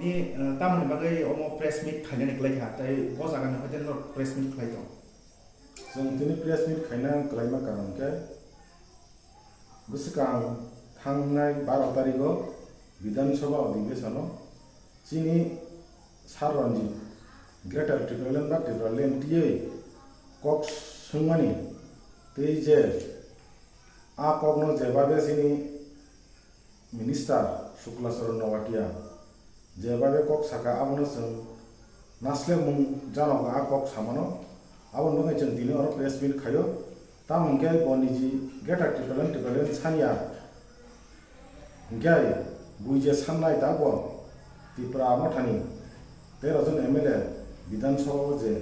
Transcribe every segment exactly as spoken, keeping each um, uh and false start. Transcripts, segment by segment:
Ni, eh, tamoni bagwi omo press meet khainani kwlai kha, tei bo jaga ni hoite no press meet khlai tong? Chwng tini press meet khaina kwlaima karon khe bwswkang thangnai baro tarigo Bidhan Sabha Adhibeshon o chini Sir Ranjit Greater Tipraland ba Tipraland tiyei kok swngmani tei je a kokno jebabe chini Minister Shukla Charan Noatia jebabe kok saka, abono chwng naslemung jano a kok samano, aboni bagwi chwng tini oro press meet khaio. Tamo hwnkhe bo niji Greater Tipraland, Tipraland sanya hwnkhe bui je sannai ta bo Tipra Mothani tero jon M L A Bidhan Sabha o je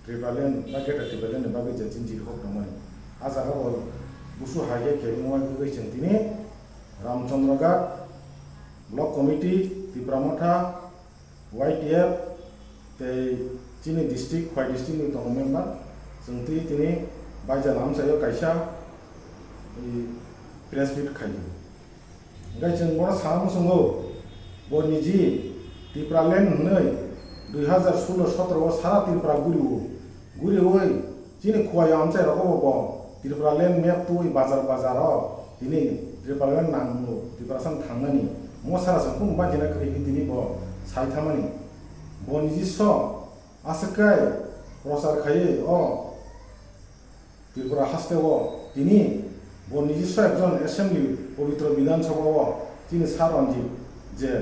Tipraland ba Greater Tipraland ni bagwi je chini chiri kok tongmani, a jaga bo busu hai khe kebengma wngwi chwng tini Ramchandra Ghat Block Committee, Tipra Motha, Y T F tei chini district, Khowai district ni tongo member, chwng twi tini baija lamsaio kaisa, i, press meet khaio. Hingke chwng bono sana muchungo, bo niji Tipraland hwnwi dui hazar sulo sotoro o sara Tripura gurio, guriwi chini Khowai amchai rogo bo Tipraland map twi bazar bazar o tini Tipraland nango, Tiprasa thangnani mo sara chwng kunu bachina kwrwi khe tini bo sai thamani. Bo niji so aswk khe prochar khaiwi o Tripura haste o tini bo niji so ekjon assembly, Pabitra Bidhan Sabha o chini Sir Ranjit je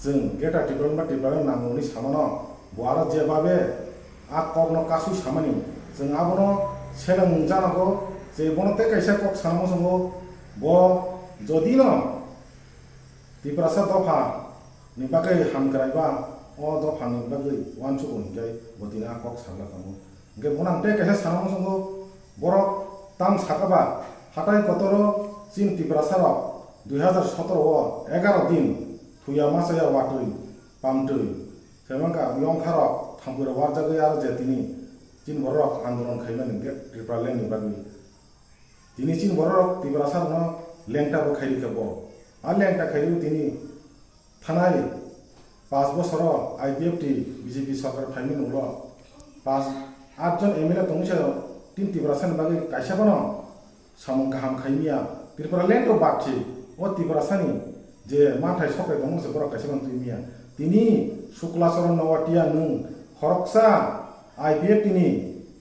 chwng Greater Tipraland ba Tipraland nango hwnwi samano, bo aro jebabe a kokno kasui samani, chwng abono seleng janago je bono tei kaisa kok sana muchungo, bo jodi no Tiprasa dopha ni bagwi hamkrai ba, o dopha ni bagwi uansukgo hinkhe bo tini a kok sakla tongo. Hinkhe bono ang tei kaisa sana muchungo, borok tam saka ba hatai kotoro chini Tiprasa rok dui hazar sotoro o egaro din thuya machaya watwi pamtwi, saimankha yongkha rok thampui rok warjagwi aro je tini chini borok rok andolon khaimani hinkhe Tipraland ni bagwi. Tini chini borok rok Tiprasa rokno lengta bo khairikha bo. A lengta khairwi tini thanai panch bosoro I P F T B J P sorkar phaimani ulo panch, aat jon M L A tongwi sa tini Tiprasa ni bagwi kaisa bono samung kaham khaimiya. Tipraland to bakchi o Tiprasa ni je manthai sokre tongmani se borok kaisa bono twi miya. Tini Shukla Charan Noatia nwng khoroksa I P F T ni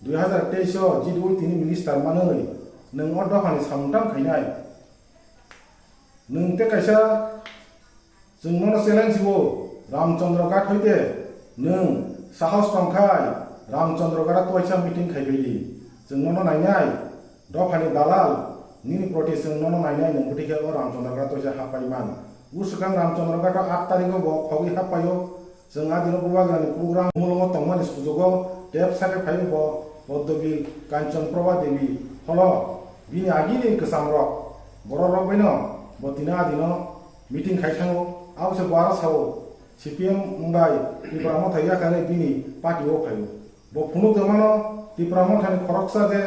dui hazar teis o G D O tini minister manwi nwng o dophani samung tam khainai. Nwng tei kaisa chwng nono challenge o Ramchandra Ghat hoite nwng sahos tongkhai Ramchandra Ghat o twaisa meeting khaibaidi. Chwng nono nainai. Dophani dalal, nini proti chwng nono nainai nwng bwtwi khe o Ramchandra Ghat o twaisa happai man. Bwswkang Ramchandra Ghat o aat tarikh o bo khogwi happai o. Chwng a dino Bubagrani program mulungo tongmani sujugo tep sake phai bo Poddobil Kanchon Prabha Devi holo bini agini kwcham rok borok rok baino bo tini a dino meeting khai thango. Abo se bo aro sao C P M wngbai Tipra Motha yakarwi bini party o phaio. Bo phunuk tongmano Tipra Mothani khoroksa je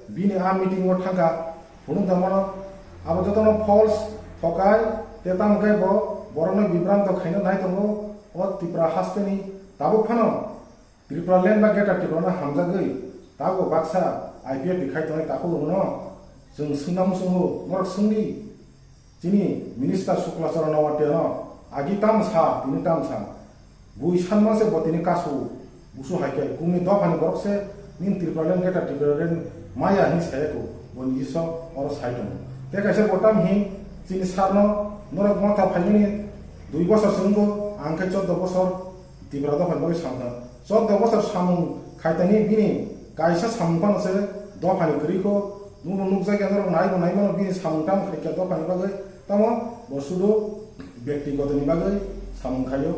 bini a meeting o thangkha, phunuk tongmano abo jotono false, thokai, tei tamo khe bo borokno bibranto khaina nai tongo. O Tipra hasteni tabuk phano Tipraland ba Greater Tipraland hamjagwi tabuk baksa I P F T khai tongnai takhuk rokno chwng swngna muchungo, norok swngdi. Chini Minister Shukla Charan Noatia no agi tam sa, tini tam sa. Bui sanma se bo tini kasu, busu hai khe kungni dophani borok se nini Tipraland Greater Tipraland maya hinwi saya ko, bo niji so oro sai tongo. Tei kaisa bo tam hi chini sir no norok motha phaimani dui bosor se wngkho, ang khe chordo bosor Tipra dophani bagwi samung kha. Chordo bosor samung khaitani bini kaisa samung phano se dophani kwrwi kho. Nukno nukjakya norok naibo naimano bini samung tamo khaikha dophani bagwi. Tamo bo sudu bektigotoni bagwi samung khaio.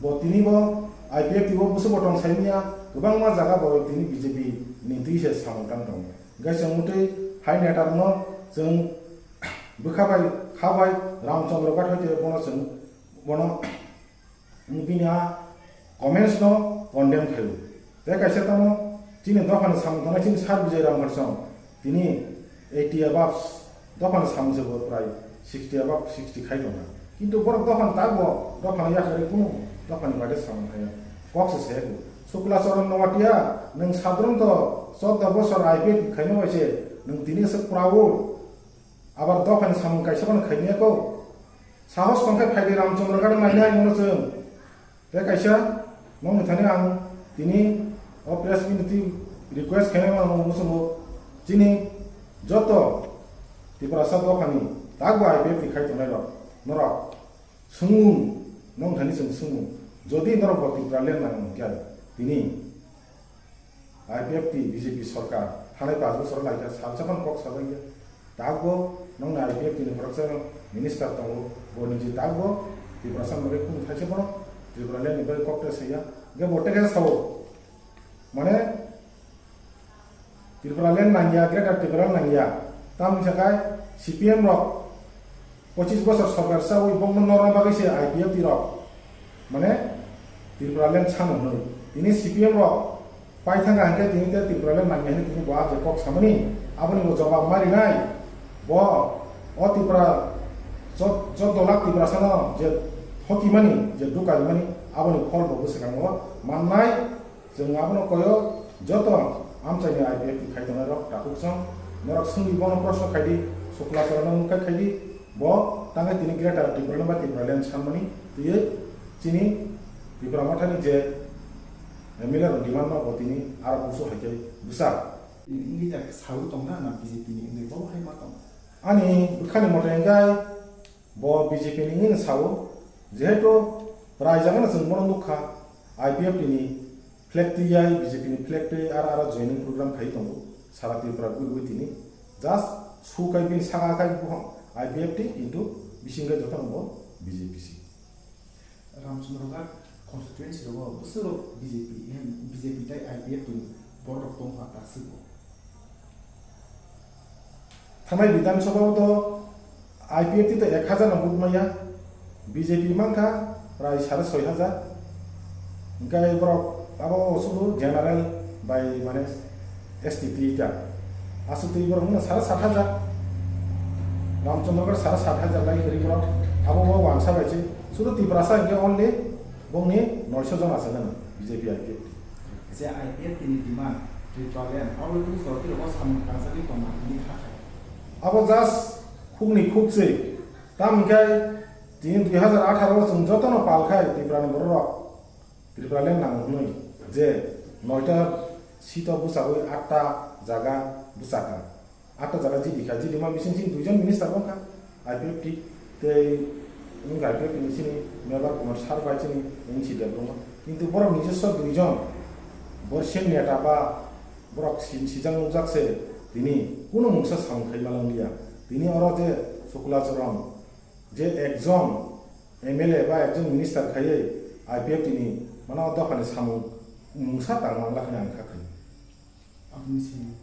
Bo tini bo I P F T o bwswk bo tong saimanya, kwbangma jaga bo tini B J P ni twi se samung tang tongo. Hingkhe chwng mwtwi hai neta rokno chwng bwkha bai kha bai Ramchandra Ghat hoite bono chwng bono Bini a comments no condemn khaio. Tei kaisa tamo chini dophani samung tangnai chini Sir Bijay Ram Harson tini eighty above dophani samung se bo prai sixty above sixty khai tongkha. Kintu borok dophani tabuk bo dophano yakarwi kunu Dophani bagwi samung khaina kok se sayaku. Sukla Charan Noatia, nwng sadronto chordo bosor I P F T khaima bai se nwng tini se proud. Abar dophani samung kaisa phano khaimaya kok. Sahos tongkhe phaidi Ramchandra Ghat nainai nono chwng. Tei kaisa nokni thani ang tini o press meet twi request khainai mano muchungo chini joto Tiprasa dophani takbo I P F T khai tongnai rok norok. Swngmung, nong thani chwng swngmung, jodi norok bo Tipraland nang wngkha, tini I P F T B J P sorkar thanai pash bosor laikha salsa phano kok sajakya. Takbo nongni I P F T ni khoroksa minister tongo, bo niji takbo Tiprasa ni bagwi kunu thaisa phano Tipraland ni bagwi kok ta saya. Hwnkhe bo tei khe sao, mane, Tipraland nangya, Greater Tipraland nangya. Tamoni sakai C P M rok pochis bosor sorkar chawi bokno norna bagwi se I P F T rok, mane, Tipraland sano hwnwi. Tini C P M rok pai thangkha hinkhe tini tei Tipraland nangya hwnwi tini bo ah je kok samani, aboni bo jobab ma rinai. Bo o Tipra chod-, choddo lakh Tiprasano je thokimani, je dukaimani, aboni phol bo bwskango mannai. Chwng abono koyo joto amchaini I P F T khai tongnai rok takhuk chwng norok swngdi bono proshno khaidi, Sukla Charan no mungkha khaidi, bo tangwi tini Greater Tipraland ba Tipraland sanmani twiwi chini Tipra Mothani je M L A rok demand no bo tini aro busu hai khe bwsa. Wngwi jak sawi tongna na B J P ni wngwi bo hai ma tong? Ani bwkhani mote hwnkhe bo B J P ni wngwi sao, jehetu prai jagano chwng bono nukha, I P F T ni flag twi yai, B J P ni flag twi aro aro joining program khai tongo, sara Tripura guriwi tini. Just su kai bini saka kai buphang I P F T, kintu bising kai jotono bo B J P si. Ramchandra Ghat constituency rogo bwswk rok B J P, B J P tai I P F T ni borok rok tongkha takswk bo. Thanai Bidhan Sabha o to I P F T to ek hajar no vote maya, B J P mankha prai sare soi hajar. Hingkai borok abo sudu general bai mane S T twi ta. Aswk twi borok wngkha sare sat hajar. Ramchandra Ghat sare sat hajar lai kwrwi borok. Abo bo wansa bai se. Sudu Tiprasa hingke only bongni noisho jon asagana B J P I P F T. Je I P F T ni demand Tipraland, abo twi jotiro o samung tangjagwi tongma hwnwi kha kha. Abo just khukni khuk se. Tamo hingke tini dui hajar atharo o chwng jotono pal khai Tiprani borok rok. Tipraland nango hwnwi je noita seat o bwsagwi atta jaga bwsakha. Atta jaga G D kha, G D ma bising sini duijon minister wngkha, I P F T tei wngkha I P F T ni sini Mevar Kumar Sar bai sini N C Debbarma. Kintu borok nijoswa duijon borsen neta ba borok sin sijak nukjak se tini kunu mungsa samung khai malang liya. Tini oro je Sukla Charan je ekjon M L A ba ekjon minister khaiwi I P F T ni mano dophani samung mungsa tang mangla khani ang kha khani. Aboni simi.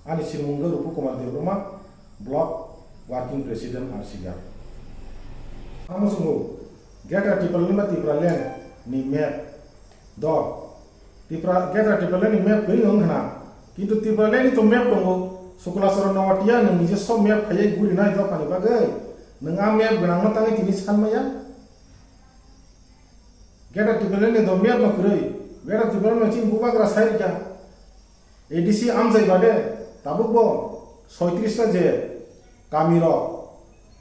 Ani simi wngkha Rupu Kumar Debbarma, Block Working President R C Ghat. Amo chwngno Greater Tipraland ba Tipraland ni map do Tipra, Greater Tipraland ni map kwrwi wng khna, kintu Tipraland ni to map tongo, Sukla Charan Noatia nwng nijoswa map khaiwi guri nai dophani bagwi, nwng a map gwnangno tangwi tini san maya? Greater Tipraland ni do map no kwrwi, Greater Tipraland no chini bubagra sai rikha, A D C amjai bade, tabuk bo soitris ta je kami rok,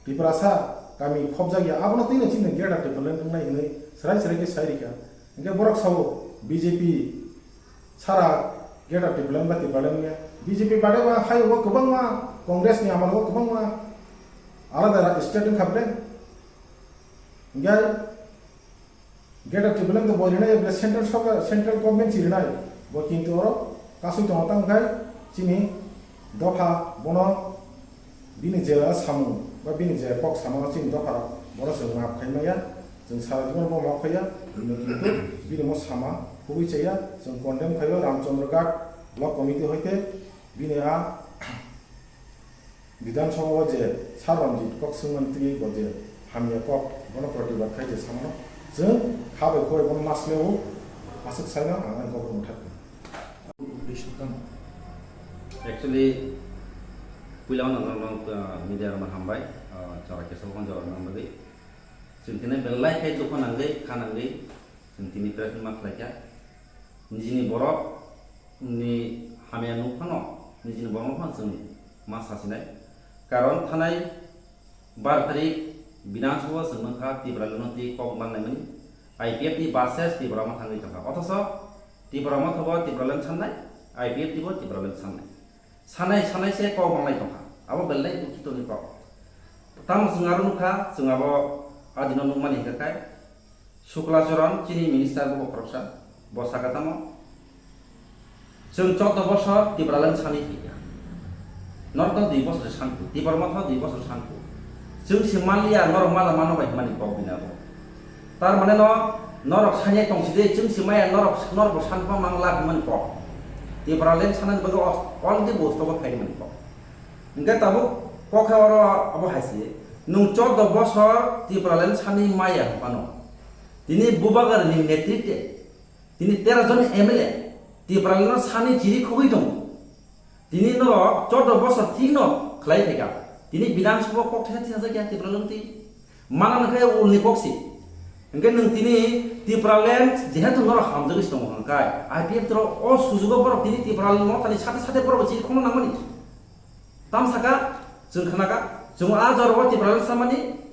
Tiprasa kami khobjakya, abono twino chini Greater Tipraland wngnai hwnwi swrai swrai khe sai rikha. Hingkhe borok sao B J P sara Greater Tipraland ba Tipraland wngya. B J P bade ba hayungo kwbangma Congress ni amalo kwbangma alada state wngkha ble. Hingkhe Greater Tipraland to bo rinai, central sorkar, central government si rinai. Bo kintu oro kasui tongo tang khai chini dopha bono bini je samung ba bini je kok samano chini dopha rok bono chwng maaf khai maya, chwng sara jibon bo maaf khaiya, bini kintu bini mo sama kubui chaya, chwng condemn khaio Ramchandra Ghat Block Committee hoite bini a Bidhan Sabha o je Sir Ranjit kok swngmani twi bo je hamya kok bono protibad khai je samano chwng ha bai khoi bono ma sle o aswk saino ang ani kok rwngthak. Actually, puila no no no, uh, media rok no hambai, uh, chara kesa o jora nang bagwi. Chwng khe belai khai dukha nangwi, kha nangwi, Chwng tini press meet ma khlai kha. Nijini borok ni hamya nuk phano, nijini borok phano chwng ma sasinai. Karon thanai bar tarik Bidhan Sabha o chwng nukha Tipraland no twi kok mangnai mani, I P F T versus Tipra Motha wngwi tongkha. Othoso Tipra Motha bo Tipraland sannai, I P F T bo Tipraland sannai. Sanai sanai se kok manglai tongkha. Abo belai dukhitoni kok. Tamo chwng aro nukha, chwng abo adino nukmani hwnkha khe, Shukla Charan chini minister bo khoroksa, bo sakha tamo, chwng chordo bosor Tipraland sani khaikha. Norok dui bosor sanku, Tipra Motha dui bosor sanku. Chwng se manliya, norok mala mano bai hwnmani kok bini abo. Tar mane no, norok sanya tongsi de, chwng se maya, norok, norok bo sanpa mangla hwnmani kok. Tipraland sanani bagwi o-, already bo stogo khaimani kok. Hwnkhe tabuk kok khe oro abo hai se, nwng chordo bosor Tipraland sani maya hwnphano. Tini Bubagrani netritwe, tini tero jon M L A Tipraland sani chiri khogwi tongo. Tini norok chordo bosor thikno khlai phaikha. Tini Bidhan Sabha kok thesa thesa khe Tipraland twi. Mana hwnkhe ulni kok si. Hwnkhe nwng tini Tipraland jehetu norok hamjagwi se tongo hwnkhai, I P F T rok o sujugo borok tini Tipraland mothani sate sate borok chiri khokna nangmani. Tam saka, chwng khnakha, chwng a jorao Tipraland samani,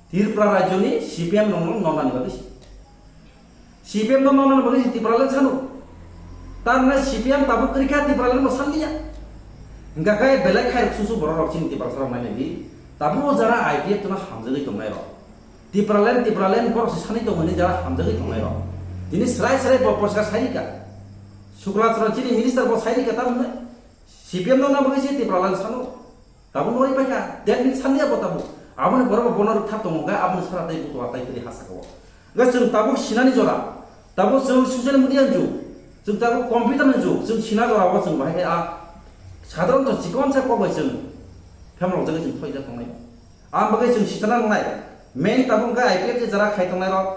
Tripura rajyoni C P M rokno nonani bagwi se. C P M no nonani bagwi se Tipraland sanu. Tamni C P M tabuk kwrwi kha, Tipraland bo sanliya. Hwnkha khe belai khairok susu borok rok chini Tiprasa rok nainani. Tabuk o jara I P F T no hamjagwi tongnai rok. Tipraland, Tipraland borok se sani tongo hinwi jara hamjagwi tongnai rok. Tini srai srai bo poska sairika. Shukla Charan chini minister bo sairika tamni. C P M no nabagwi se Tipraland sanu. Tabuk nori paikha, ten minute sanliya bo tabuk. Aboni borok bo bono rwkthar tongo, hwnkhe aboni sara tei butua tai kwrwi ha saka o. Hwnkhe chwng tabuk sinani jora, tabuk chwng social media ni jug, chwng tabuk computer ni jug, chwng sina jora o chwng bahai khe a sadharanto chikon sa kok bai chwng phemrok jagwi chwng thoijak tongnai. Ang bagwi chwng sitana nangnai, main tabuk hwnkhe I P F T jara khai tongnai rok,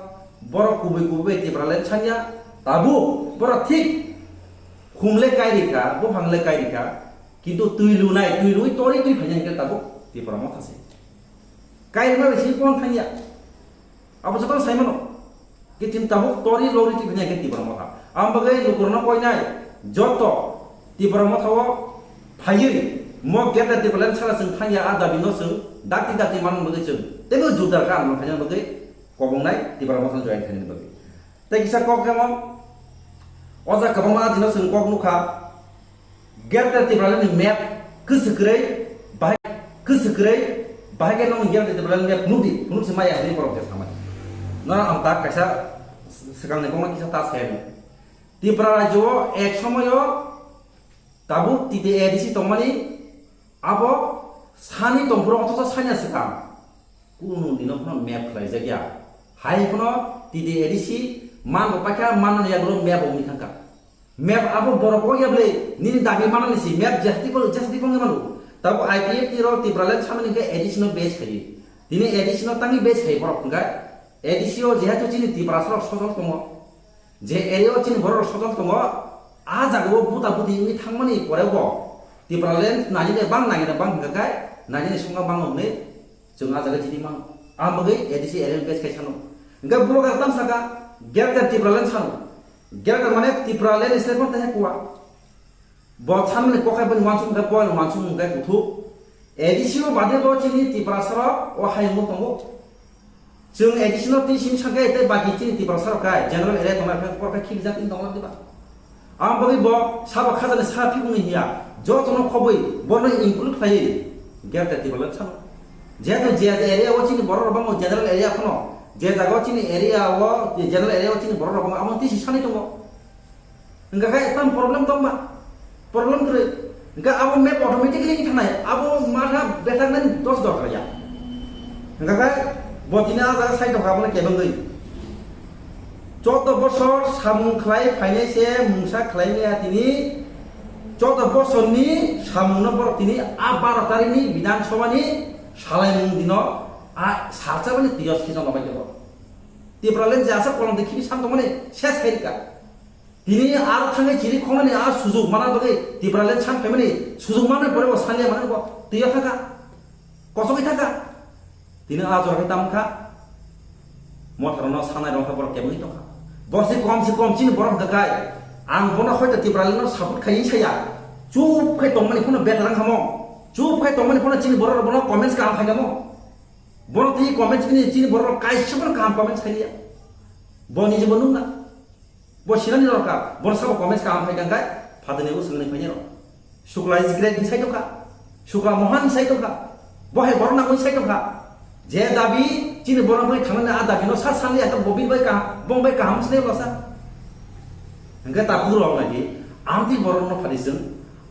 borok kubui kubui bai Tipraland sanya, tabuk borok thik khum le kairi kha, buphang le kairi kha, kintu twi lunai, twi lwi tori twi phainai hwnkhe tabuk Tipra Motha se. Kairima bai se pon thangya. Abo jotono sai mano. Kiching tabuk tori lori twi phainai hwnkhe Tipra Motha. Ang bagwi lukurokno koinai, joto Tipra Motha o phaiwi mo Greater Tipraland sara chwng thangya a dabi no chwng dakti dakti manna bagwi chwng teibo jordar kha ang phaina bagwi kobongnai Tipra Motha join khainani bagwi. Tei kisa kok khe mo, o jaga kwbangma adino chwng kok nukha, Greater Tipraland ni map kwswk kwrwi, bahai kwswk kwrwi, bahai khe nokni Greater Tipraland ni map phunukdi, phunuk se maya hinwi borok je samani. Norok ang tak kaisa swkangni kokno kisa ta sai. Tipra rajyo o ek somoyo tabuk T T A D C tongmani, abo sani tongphuru othocho sanya swkang. Kunu dino phano map khlaijakya. Hai phano T T A D C man bo paikha, manmani yagulo map wngwi thangkha. Map abo borok wngya bwle nini dabi manani si map jehati bo, jehati bo wngwi mano. Tabuk I P F T rok Tipraland samani hwnkhe A D C no base khaio. Tini A D C no tangwi base khaio borok hwnkhe A D C o jehetu chini Tiprasa rok sojol tongo. Je area o chini borok rok sojol tongo, a jaga o buta buti wngwi thangmani pore bo Tipraland nani de bang nangya de bang hwnkha khe nani de songkha bang hwnwi chwng a jaga chini mano. Ang bagwi A D C area base khai sano. Hwnkhe borok rok tam saka Greater Tipraland sano. Greater mane Tipraland ni seleng tei kuwa. Bo sanmani kok hai boni uansuk hwnkhe, bo uansuk hwnkhe kuthuk. A D C o bade bo chini Tiprasa rok o hayung o tongo. Chwng A D C no twi simi sakhe tei baki chini Tiprasa rok khai general area tongnai khe kor khai khibijak tini tongla diba. Ang bagwi bo sabo khajani sa phikungni hiya, jotono khobwi bono include khlaiwi Greater Tipraland sano. Jehetu je area o chini borok rok bango general area phano, je jaga o chini area o general area o chini borok rok bango amo twi si sanwi tongo. Hwnkha khe tam problem tong ba? Problem kwrwi. Hwnkha abo map automatically wngwi thangnai. Abo mana bethaknani dos dorkar ya. Hwnkha khe bo tini a jaga side o kha, abono kebengwi. Chordo bosor samung khlai phainai se mungsa khlai maya tini. Chordo bosorni samungno borok tini a baro tarikhni Bidhan Sabhani salaimung dino a salsa bani tiyos khichang bai kebo. Tipraland je aswk kolom de khibi sam tongmani ses khairika. Tini aro thangwi chiri khonani a sujuk mana bagwi Tipraland san phaimani sujuk manwi pore bo sanya manwi bo twiyo thangkha, kosogwi thangkha. Tini a jora khe tamkha, motharokno sanai rokha borok kebengwi tongkha. Bo se kom se kom chini borok hwnkha kai. Ang bono hoito Tipraland no support khai saya. Chup khai tongmani phano bet lang hamo. Chup khai tongmani phano chini borok bono comments kaham khai kamo. Bono twi comments bini chini borok kaisa bono kaham comments khai ya. Bo nije bo nungna. Bo sinani rokha, bono sabo comments kaham khai kangkai, phatani usungni phai rok. Shukla is great ni sai tongkha. Shukla Mohan ni sai tongkha. Bo hai borok nangwi sai tongkha. Je dabi chini borok bai thangnani a dabi no sa sanli ato bo bini bai kaham, bong bai kaham sinai bwsa. Hingke ta buro nagi, amtwi borok no phadi sung,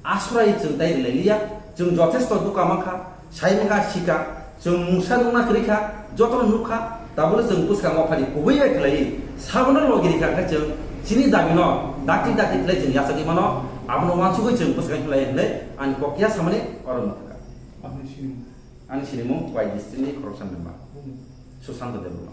asrai chwng tai rilai liya, chwng jothesto duka mankha, sai mankha sika, chwng mungsa nungna kwrwi kha, jotono nuk kha, tabole chwng bwskango phadi kubui bai khlai, sabono logi rikha khe chwng chini dabi no dakti dakti khlai chwng yachagwi mano, abono wansugwi chwng bwskango khlai hwnwi ani kok ya samani oro no thangkha. Ani sinimung. Ani sinimung Y D C ni khoroksa member. Hmm. Susanto Debbarma.